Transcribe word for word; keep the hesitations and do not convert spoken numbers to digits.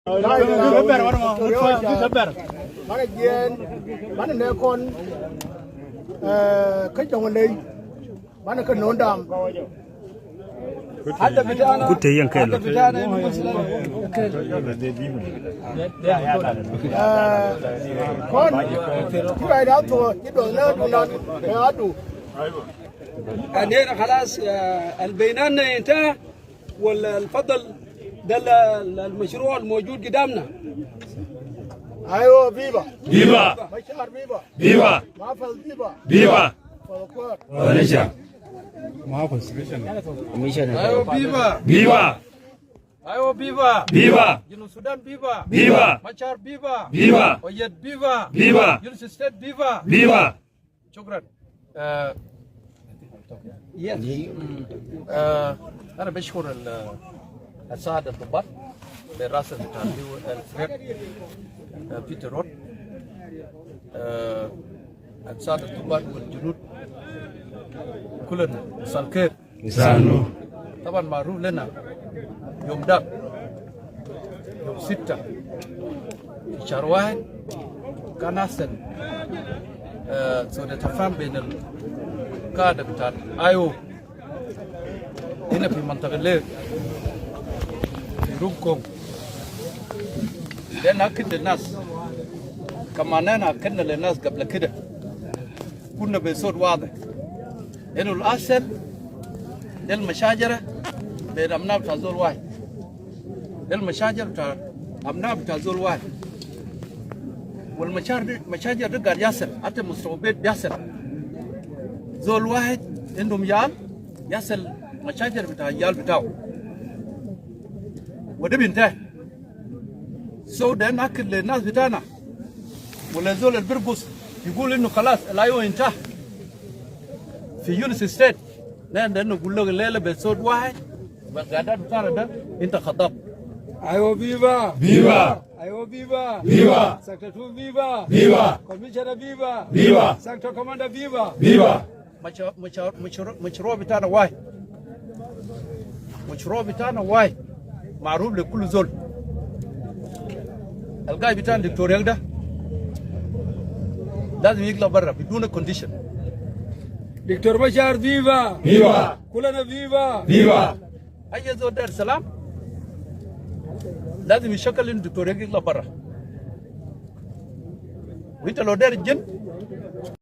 Mana jiɛn, mana ne kɔn, eh, kä Jɔŋlei, mana kä Nondam. Kute yɛn kɛl. Eh, kɔn, kira ida tuɔ, ido na du na, eh, adu. Anina khalas, eh, albayanat inta. والفضل ده ال-، ال-، المشروع الموجود قدامنا. ايوه، فيفا. فيفا. مشار فيفا. فيفا. مافل فيفا. فيفا. فوكور. وليشا. مافل. ايوه، فيفا. فيفا. ايوه، فيفا. فيفا. جنوب السودان فيفا. فيفا. مشار فيفا. فيفا. ويد فيفا. فيفا. يونس ستيت فيفا. فيفا. شكرا. آه، يس. آه، أنا بشكر ال-، السادة الضباط برئاسة بتاع الفريق، آه، بيتر روت. آه، السادة الضباط والجنود كلنا مساء الخير. طبعا معروف لنا يوم داك، يوم ستة في شهر واحد، كان حصل، آه، سوء تفاهم بين القادة بتاع الايو هنا في منطقة ليك، في روم كونغ. لأن أكد للناس، كما أننا أكدنا للناس قبل كده، قلنا بصوت واضح إنه الأصل ده المشاجرة بين أبناء بتاع زول واحد. ده المشاجرة بتاع أبناء بتاع زول واحد. والمشاجر دي، مشاجر دي قاعد يصل، حتى مستوى بيت بيصل. زول واحد عندهم عيال، يصل مشاجر بتاع عيال بتاعه. وده بينتهي. So ده نأكد للناس بتاعنا. ولا زول البرقص يقول إنه خلاص الايو انتهى في يونس ستيت. نحن ده نقول له الليلة بصوت واحد، والقعدات بتاعنا ده انت خطأت. ايو فيفا. فيفا. ايو فيفا. فيفا. سكرتير فيفا. فيفا. كوميشنر فيفا. فيفا. سكتور كوماندر فيفا. فيفا. مشا-، مشا-، مشروع، مشروع بتاعنا واحد. مشروع بتاعنا واحد. معروف لكل زول. القائد بتاعنا دكتور يلدا لازم يطلع برا بدون كونديشن. دكتور مشار فيفا. فيفا. كلنا فيفا. فيفا. أي زول داير سلام لازم يشكل إنه دكتور يلدا يطلع برا. وإنت لو داير جن،